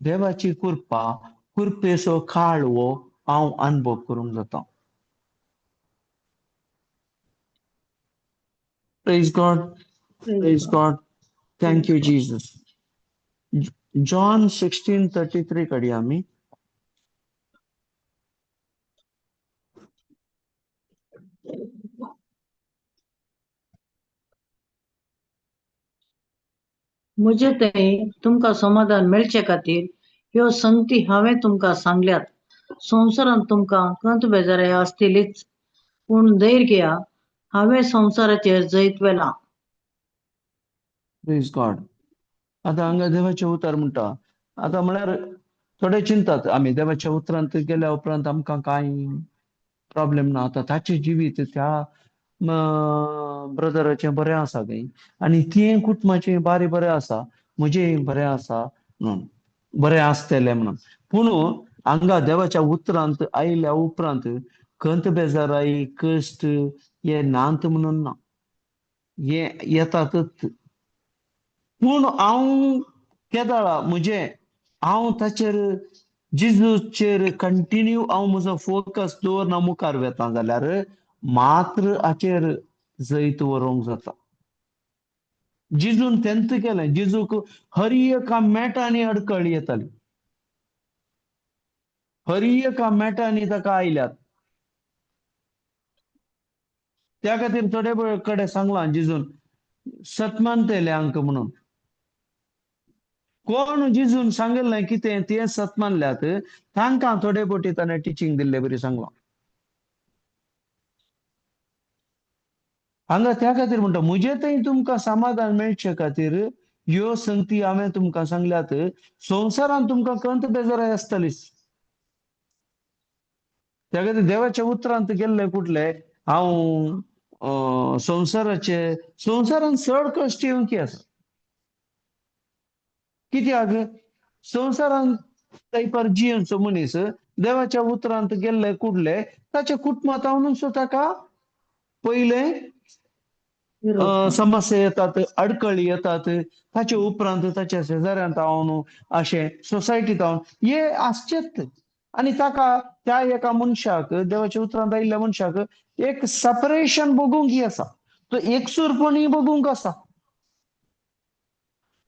देवाची कृपा कृपेचो काळवो हांव अनुभव करूंक जाता. Praise God. Praise God. Thank you Jesus. John 16:33 काडया आमी. म्हजे थंय तुमकां समाधान मेळचे खातीर ह्यो संगती हांवें तुमकां सांगल्यात. संवसारांत तुमकां कंत बेजाराय आसतलीच, पूण धैर्य घेया, हांवें संवसाराचेर जैत व्हेलां. Praise God. आतां हांगा देवाचें उतर म्हणटा. आतां म्हळ्यार थोडे चिंतात आमी देवाच्या उतरांत गेल्या उपरांत आमकां कांय प्रॉब्लेम ना. आतां ताचें जिवीत त्या ब्रदराचें बरें आसा खंय, आनी तें कुटुंबाचें बारी बरें आसा, म्हजें बरें आसा म्हणून, बरें आसतलें म्हणून. पूण हांगा देवाच्या उतरांत आयल्या उपरांत खंत बेजाराय कश्ट हे नात म्हणून ना, हे येतातच. पूण हांव केदाळा म्हजें हांव ताचेर जेजूचेर कंटिन्यू हांव म्हजो फोकस दवरना मुखार वेता जाल्यार मात्र हाचेर जैत व्हरूंक जाता. जेजून तेंच केलें. जेजूक हर एका मेटांनी अडकळ येताली, हर एका मेटांनी ताका आयल्यात. त्या खातीर थोडे कडेन सांगलां जेजून सतमानतेले अंक म्हणून. कोण जेजून सांगिल्लें कितें तें सत मानल्यात तांकां थोडे बोटी ताणें टिचींग दिल्ले बरी सांगलां. हांगा त्या खातीर म्हणटा म्हजें थंय तुमकां समाधान मेळचे खातीर ह्यो संगती हांवें तुमकां सांगल्यात. संवसारांत तुमकां कंत बेजाराय आसतलीच. त्या खातीर देवाच्या उतरांत गेल्ले कुठले हांव संवसाराचे संवसारांत चड कश्ट येवंकी आसा. कित्याक संवसारांत टायपार जियेवचो मनीस देवाच्या उतरांत गेल्ले कुडले ताच्या कुटुंबांत हांव ताका पयलें समस्या येतात, अडकळी येतात. ताचे उपरांत ताच्या शेजाऱ्यांत हांव अशें सोसायटींत हांव हे आसचेच. आनी ताका त्या एका मनशाक देवाच्या उतरांत आयिल्ल्या मनशाक एक सेपरेशन बघूंक आसा, तो एकसूरपणी बघूंक आसा.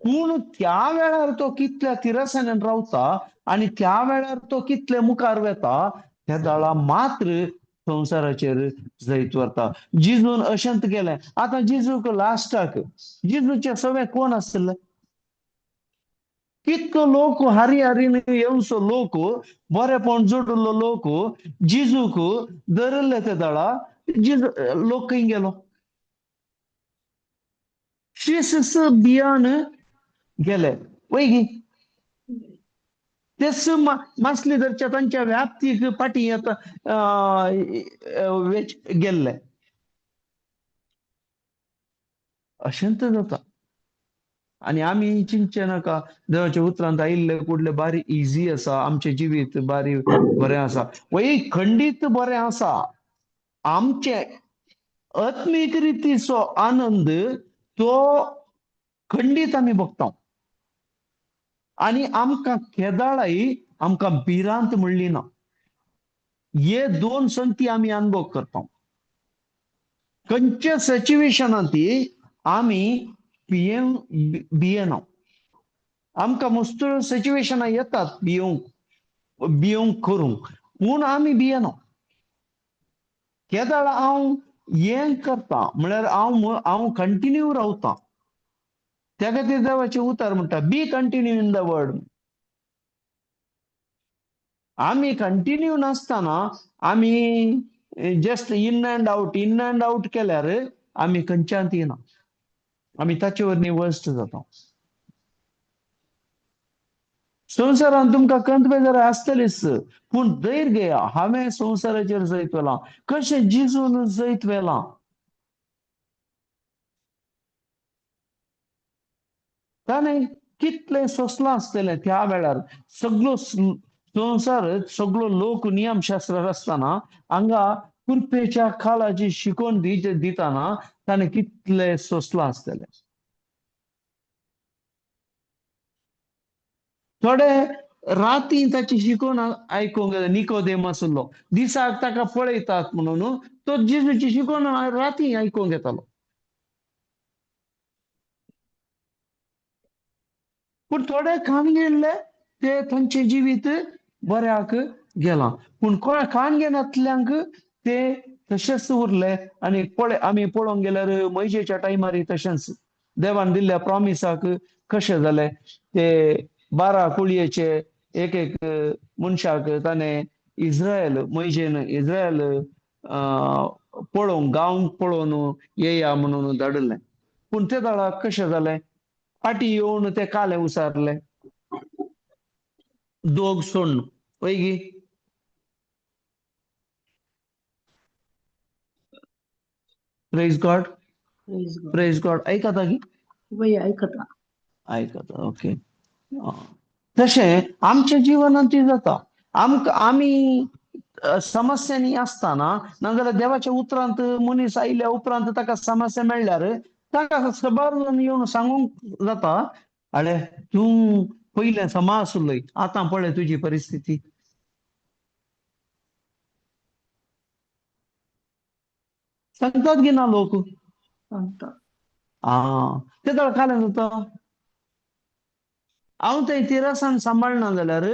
पूण त्या वेळार तो कितल्या तिरसानेन रावता आनी त्या वेळार तो कितले मुखार वेता त्या दळा मात्र संवसाराचेर जैत व्हरता. जेजून अशेंच केलें. आतां जेजूक लास्टाक जेजूचे सगळे कोण आसले? कितको लोक हारी हारीन येवचो लोक, बरेपण जोडिल्लो लोक जेजूक धरिल्ले ते दळा. जेजू लोक खंय गेलो? शीस बियान गेले वय तेच मासली धरच्या तांच्या व्याप्तीक फाटीं येता गेल्ले. अशेंच जाता. आनी आमी चिंतचे नाका देवाच्या उतरांत आयिल्ले कुडले बारी इजी आसा, आमचें जिवीत बारी बरें आसा. वय खंडीत बरें आसा. आमचे आत्मीक रितीचो आनंद तो खंडीत आमी बघता. आनी आमकां केदाळाय आमकां भिरांत म्हणली ना. हे दोन संगती आमी अनुभव करता. खंयच्या सिच्युएशनांत आमी भियेना. आमकां मस्त सिच्युएशनां येतात भियोंक भियोंक करूंक, पूण आमी भियेना. केदाळ हांव हें करता म्हळ्यार हांव हांव कंटिन्यू रावता. त्या खातीर देवाचें उतर म्हणटा be continue in the word. आमी कंटिन्यू नासतना आमी just in and out in and out केल्यार आमी खंयच्यान येना, आमी ताचे वरवीं वर्स्ट जाता. संवसारांत तुमकां कंत बेजार आसतलीच, पूण धैर्य घेया, हांवें संवसाराचेर जैत व्हेलां. कशें जेजून जैत व्हेलां? ताणें कितलें सोंसलां आसतलें त्या वेळार. सगळो संवसार सगळो लोक नियमशास्त्रार आसतना हांगा कुरपेच्या काळाची शिकवण दितना ताणें कितलें सोंसलां आसतलें. थोडे राती ताची शिकवण आयकूंक निकोदेम आसलो, दिसाक ताका पळयतात म्हणून तो जेजूची शिकवण राती आयकूंक येतालो. पूण थोडे खाण घेयल्ले ते तांचें जिवीत बऱ्याक गेलां, पूण कोण खाण घेनातल्यांक ते तशेंच उरले. आनी पळय आमी पळोवंक गेल्यार मैजेच्या टायमार तशेंच देवान दिल्ल्या प्रॉमिसाक कशें जालें, ते 12 कुळयेचे एक एक मनशाक ताणें इज्रायल मैजेन इज्रायल पळोवंक गांव पळोवन येया म्हणून धाडिल्लें. पूण ते दळाक कशें जालें, फाटीं येवन ते काले उसारले दोग सोडून वयगी. Praise God. Praise God. आयकता की? वय आयकता. आयकता, ओके. तशें आमच्या जिवनांत जाता. आमकां आमी समस्यांनी आसतना नाजाल्यार देवाच्या उतरांत मनीस आयल्या उपरांत ताका समस्या मेळ्ळ्यार ताका सबार येवन सांगूंक जाता, अरे तूं पयलें समा आसलोय, आतां पळय तुजी परिस्थिती. सांगतात की ना लोक? सांगतात. आं, ते कालें जाता. हांव थंय तिरसान सांबाळना जाल्यार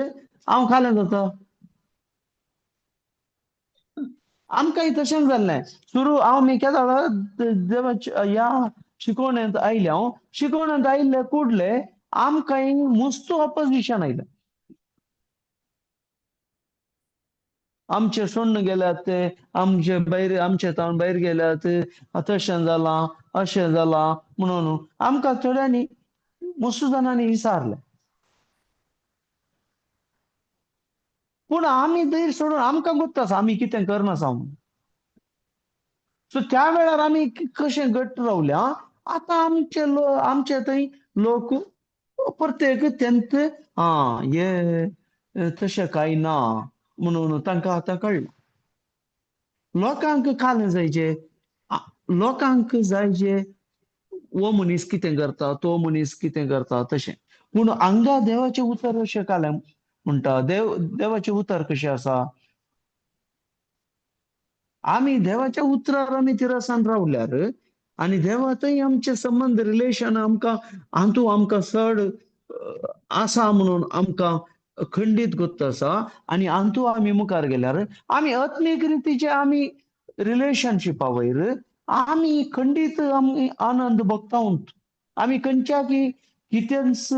हांव कालें जाता. आमकांय तशेंच जाल्लें सुरू. हांव मी केदाळा देवाच्या ह्या शिकवणेंत आयलें, हांव शिकवणेंत आयिल्ले कुडले आमकांय मस्त ऑपोजिशन आयलें. आमचे सोडून गेल्यात ते, आमचे भायर आमचे तावन भायर गेल्यात, तशें जालां अशें जालां म्हणून आमकां थोड्यांनी मस्त जाणांनी विचारलें. पूण आमी धैर्य सोडून आमकां गोत्त आसा आमी कितें करनासा म्हणून. सो त्या वेळार आमी कशें घट्ट रावल्या. आतां आमचे आमचे थंय लोक प्रत्येक तेंत आं हे तशें कांय ना म्हणून तांकां आतां कळ्ळें. लोकांक कालें जायचे, लोकांक जायचे हो मनीस कितें करता, तो मनीस कितें करता तशें. पूण हांगा देवाचें उतर अशें कालें म्हणटा, देव देवाचें उतर कशें आसा, आमी देवाच्या उतरार आमी तिरसान रावल्यार आनी देवा थंय आमचे संबंद रिलेशन आमकां हातूंत आमकां चड आसा म्हणून आमकां खंडीत गोत्त आसा. आनी हातूंत आमी मुखार गेल्यार आमी आत्मीक रितीचे आमी रिलेशनशिपा वयर आमी खंडीत आमी आनंद भोगता. आमी खंयच्या की कितेंच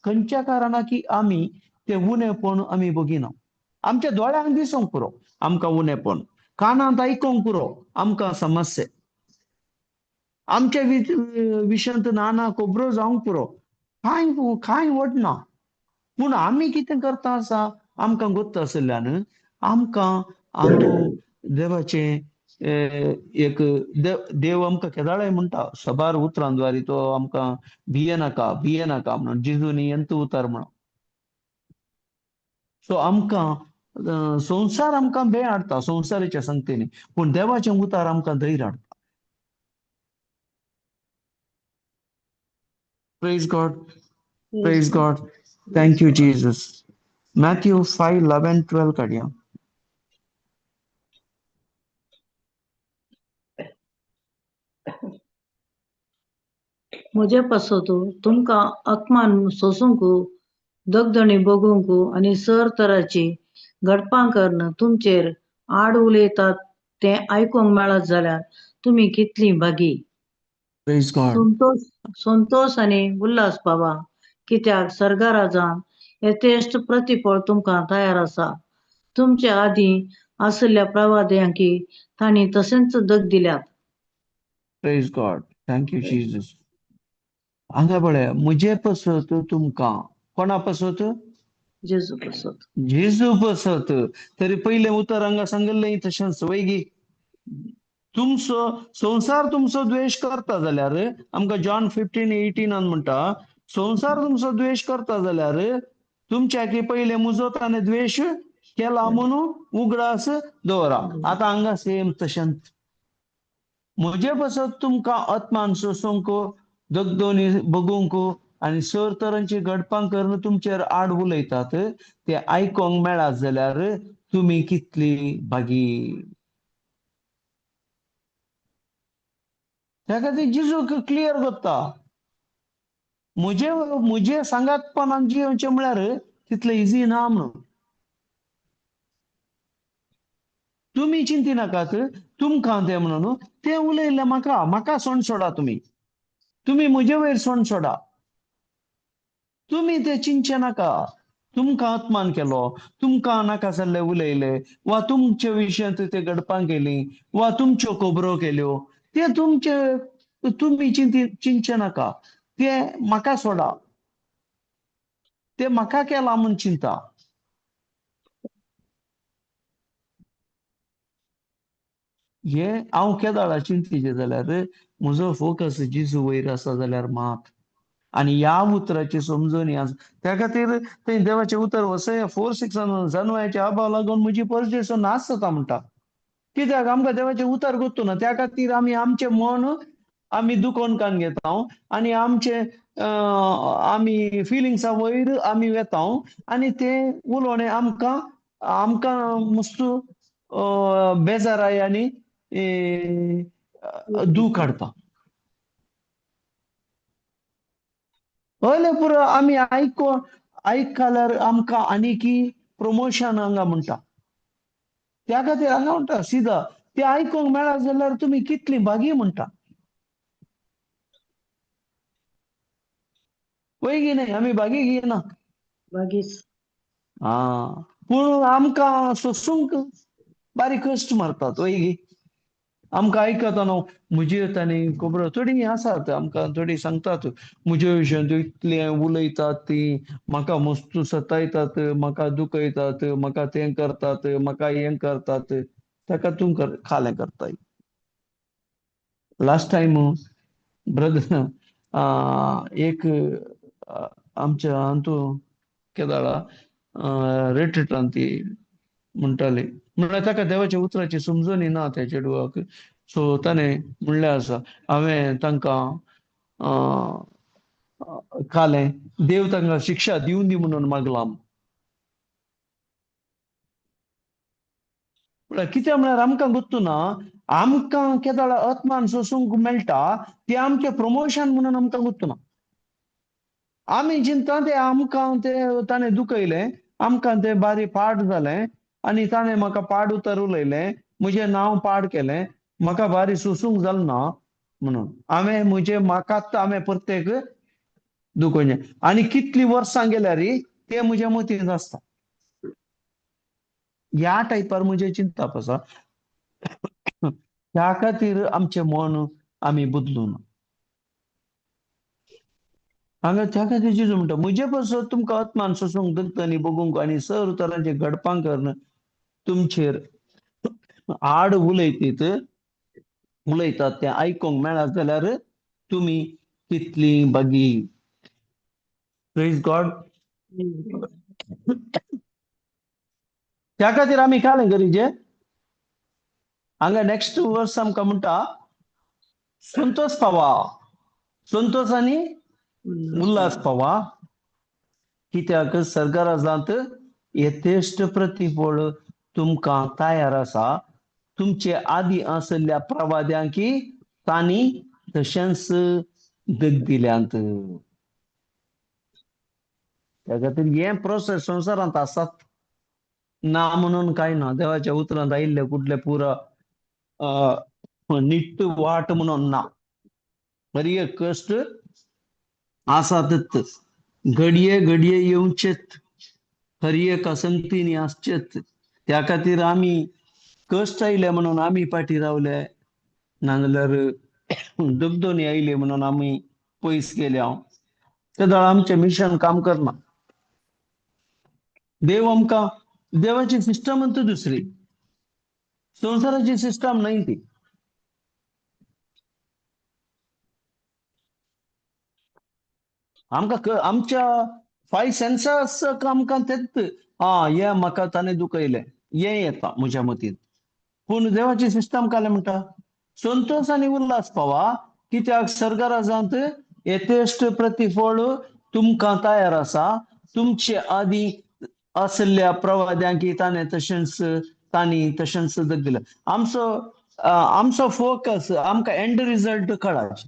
खंयच्या कारणाक की आमी ते उणेपण आमी बगिना. आमच्या दोळ्यांक दिसूंक पुरो आमकां उणेपण, कानांत आयकोंक पुरो आमकां समस्या, आमच्या विशयांत नाना खबरो जावंक पुरो, कांय कांय वडना. पूण आमी कितें करता आसा आमकां गोत्त आशिल्ल्यान आमकां हातूंत देवाचें एक देव आमकां केदाळाय म्हणटा सबार उतरांद्वारे तो आमकां भिये नाका भिये नाका म्हणून जिजूनी एंत उतर म्हणून. सो आमकां संवसार आमकां भंय हाडटा संवसाराच्या संगतीनी, पूण देवाचें उतर आमकां धैर्य हाडटा. Praise God. Praise God. Thank you Jesus. Matthew 5:11-12 काडया. म्हजे पासत तुमकां अपमान सोसूंक, दगदणी बगूंक आनी सर तराची घडपां करून तुमचेर आड उलयतात तें आयकूंक मेळत जाल्यार तुमी कितली भागी. संतोष संतोष आनी उल्हास पावा, कित्याक सर्गाराजान यथेश्ट प्रतिफळ तुमकां तयार आसा. तुमचे आदीं आशिल्ल्या प्रवाद्यांकी तांणी तशेंच दग दिल्यात. Praise God. Thank you Jesus. हांगा पळय, म्हजे पासत तुमकां, कोणा पासत? जेजू पासत. जेजू पासत. तरी पयलें उतर हांगा सांगिल्लें तशेंच वयगी, तुमचो संवसार तुमचो द्वेश करता जाल्यार, आमकां जॉन 15:18 म्हणटा, संवसार तुमचो द्वेश करता जाल्यार तुमच्या की पयलें म्हजो ताणें द्वेश केला म्हणून उगडास दवरा. आतां हांगा सेम तशेंच, म्हजे पासत तुमकां आत्मान सोसूंक, दगदोनी बगूंक आनी सर तरांची घडपां करून तुमचेर आड उलयतात ते आयकोंक मेळत जाल्यार तुमी कितली भागी. त्या खातीर जेजूक क्लियर करता, म्हजे म्हजे सांगातपणान जियोवचें म्हळ्यार तितलें इजी ना म्हणून. तुमी चिंती नाकात, तुमकां तें म्हणून तें उलयलें म्हाका, म्हाका सोण सोडा, तुमी तुमी म्हजे वयर सोण सोडा, तुमी तें चिंतचें नाका. तुमकां अपमान केलो, तुमकां नाका जाल्लें उलयलें, वा तुमचे विशयांत ते घडपां केली, वा तुमच्यो खबरो केल्यो, ते तुमचे तुमी चिंतचें नाका, ते म्हाका सोडा, ते म्हाका केला म्हूण चिंता. हे हांव केदाळा चिंतीचें जाल्यार म्हजो फोकस जेजू वयर आसा जाल्यार मात, आनी ह्या उतराची समजणी आसा. त्या खातीर थंय देवाचें उतर वसय 4:6 जनवायाच्या आभाव लागून म्हजी परजेसो नाश जाता म्हणटा. कित्याक आमकां देवाचें उतर गोत्तू ना, त्या खातीर आमी आमचें मन आमी दुखोवन कान घेता आनी आमचे आमी फिलिंग्सा वयर आमी वेता आनी तें उलोवणें आमकां आमकां मस्त बेजाराय आनी दूख हाडटा. हयले पुरो आमी आयकल्यार आमकां आनीकी प्रमोशन हांगा म्हणटा. त्या खातीर हांगा म्हणटा सिदा ते आयकूंक मेळत जाल्यार तुमी कितली भागी म्हणटा. वय गी न्हय, आमी भागी घेयना बागीच. आं, पूण आमकां सोसूंक बारीक कश्ट मारतात. वय गी, आमकां आयकता न्हू म्हजे तांणी खबर थोडीं आसात आमकां थोडीं सांगतात म्हजे विशयांत इतलें उलयतात ती, म्हाका मस्त सतायतात, म्हाका दुखयतात, म्हाका तें करतात, म्हाका हें करतात, ताका तूं खालें करताय. लास्ट टायम ब्रदर एक आमच्या अंतू केदाळा रिट्रीटान ती म्हणटाली, म्हणल्यार ताका देवाच्या उतराची समजणी ना त्या चेडवाक. सो ताणें म्हणलें आसा, हांवें तांकां खालें, देव तांकां शिक्षा दिवन दी म्हणून मागलां. म्हळ्यार कित्याक म्हळ्यार आमकां गोत्तू ना, आमकां केदाळा आत्मान सोसूंक मेळटा तें आमचें प्रमोशन म्हणून आमकां गोत्तू ना. आमी चिंता तें आमकां तें ताणें दुखयलें, आमकां तें बारीक पाड जालें आनी ताणें म्हाका पाड उतर उलयलें, म्हजें नांव पाड केलें, म्हाका बारीक सोसूंक जालें ना म्हणून हांवें म्हजें म्हाकाच हांवें प्रत्येक दुखोवचें. आनी कितलीं वर्सां गेल्यार तें म्हज्या मतींत आसता. ह्या टायपार म्हजें चिंतप आसा. ह्या खातीर आमचें मन आमी बदलून हांगा त्या खातीर जेजू म्हणटा, म्हजे पासत तुमकां आत्मान सोसूंक दत्तनी बगूंक आनी सर तरांचे घडपां करून तुमचेर आड उलयतीत उलयतात तें आयकूंक मेळत जाल्यार तुमी कितली बागी. Praise God. त्या खातीर आमी कालें गरीजे हांगा नेक्स्ट वर्स आमकां म्हणटा संतोष पावा, संतोष आनी उल्हास पावा, कित्याक सरकारांत यथेश्ट प्रतिफळ तुमकां तयार आसा. तुमचे आदी आसल्या प्रवाद्यांकी तांणी तशेंच दग दिल्यांत. त्या खातीर हे प्रोसेस संवसारांत आसात ना म्हणून कांय ना. देवाच्या उतरांत आयिल्ले कुठले पुरा निट्ट वाट म्हणून ना, बरी कश्ट आसातच, घडये घडये येवचेच, हर एक संगतीनी आसचेच. त्या खातीर आमी कश्ट आयले म्हणून आमी फाटीं रावले, नाजाल्यार दगदोनी आयले म्हणून आमी पयस गेले. तेदोळ आमचें मिशन काम करना. देव आमकां देवाची सिस्टम दुसरी, संवसाराची सिस्टम न्हय ती. आमकां आमच्या फायव सेन्सास आमकां तेच आं हें म्हाका ताणें दुखयलें हें येता म्हज्या मतीन. पूण देवाची सिस्टम कालें म्हणटा संतोष आनी उल्हास पावा, कित्याक सरकारांत यथेश्ट प्रतिफळ तुमकां तयार आसा. तुमचे आदी असल्या प्रवाद्यांकी ताणें तशेंच तांणी तशेंच दिलें. आमचो आमचो फोकस आमकां एंड रिजल्ट कळाचे.